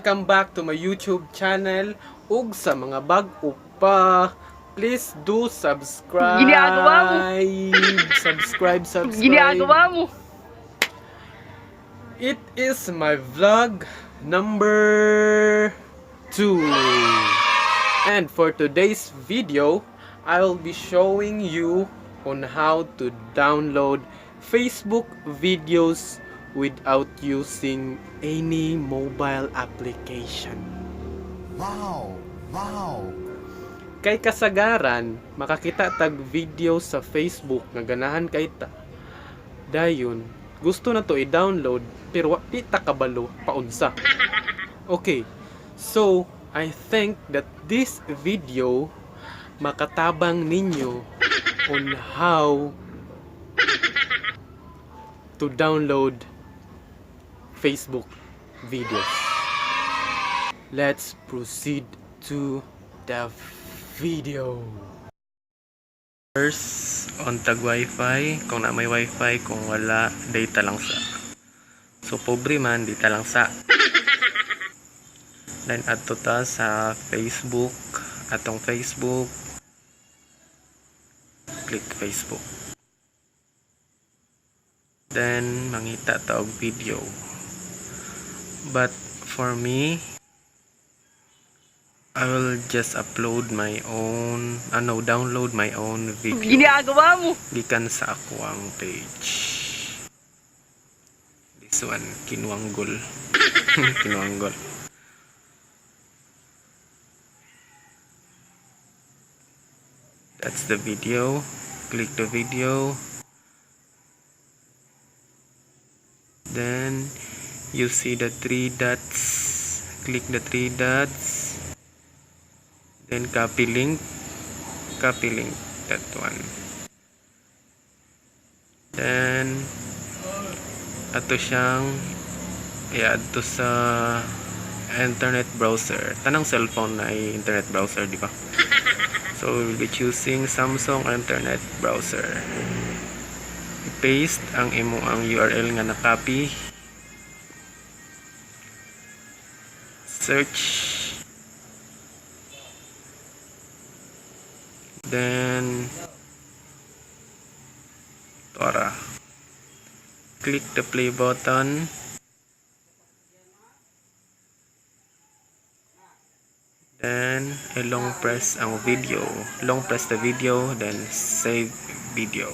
Welcome back to my YouTube channel. Ug sa mga bag-o pa, please do subscribe. Ginagawa mo. Subscribe, subscribe. Ginagawa mo. It is my vlog number 2. And for today's video, I will be showing you on how to download Facebook videos without using any mobile application. Kay kasagaran, makakita tag video sa Facebook nga ganahan kay ta. Dayon, gusto na to i-download pero wa di ta kabalo paunsa. Okay, so I think that this video makatabang ninyo on how to download Facebook videos. Let's proceed to the video. First, on tag wifi, kung naa may wifi, kung wala, data lang sa. So, pobre man, data lang sa. Then, adto ta sa Facebook, atong Facebook, click Facebook. Then, mangita ta og video. But, for me, I will just upload my own, ano, download my own video Ginagawa mo. Gikan sa akoang page. This one, kinuanggol. Kinuanggol. That's the video. Click the video. Then you see the three dots. Click the three dots. Then copy link. Copy link, that one. Then ato siyang i-add to sa internet browser. Tanang cellphone na ay internet browser, di ba? So we will be choosing Samsung internet browser. I-paste ang imo ang URL nga na-copy. Search. Then Tora. Click the play button. Then i-long press ang video. Long press the video, then save video.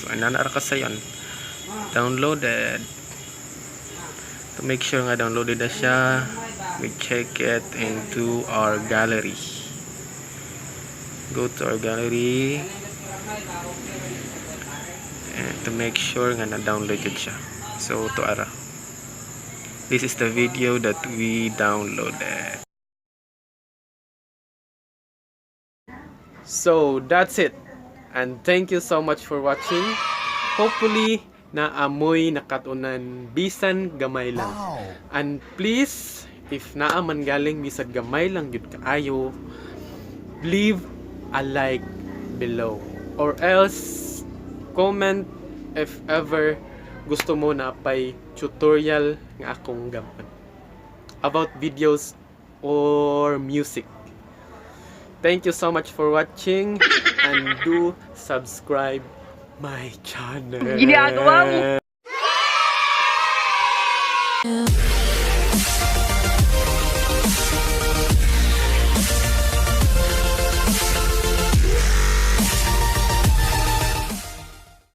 So inana ra ka sayon. Downloaded. To make sure nga downloaded na siya, we check it into our gallery. Go to our gallery and to make sure nga na-downloaded siya. So to ara. This is the video that we downloaded. So that's it. And thank you so much for watching. Hopefully naamoy nakatunan bisan gamay lang. And please, if naa man galing bisag gamay lang gyud kaayo, leave a like below. Or else comment if ever gusto mo na pay tutorial nga akong gampan about videos or music. Thank you so much for watching and do subscribe my channel. Ginagawa mo.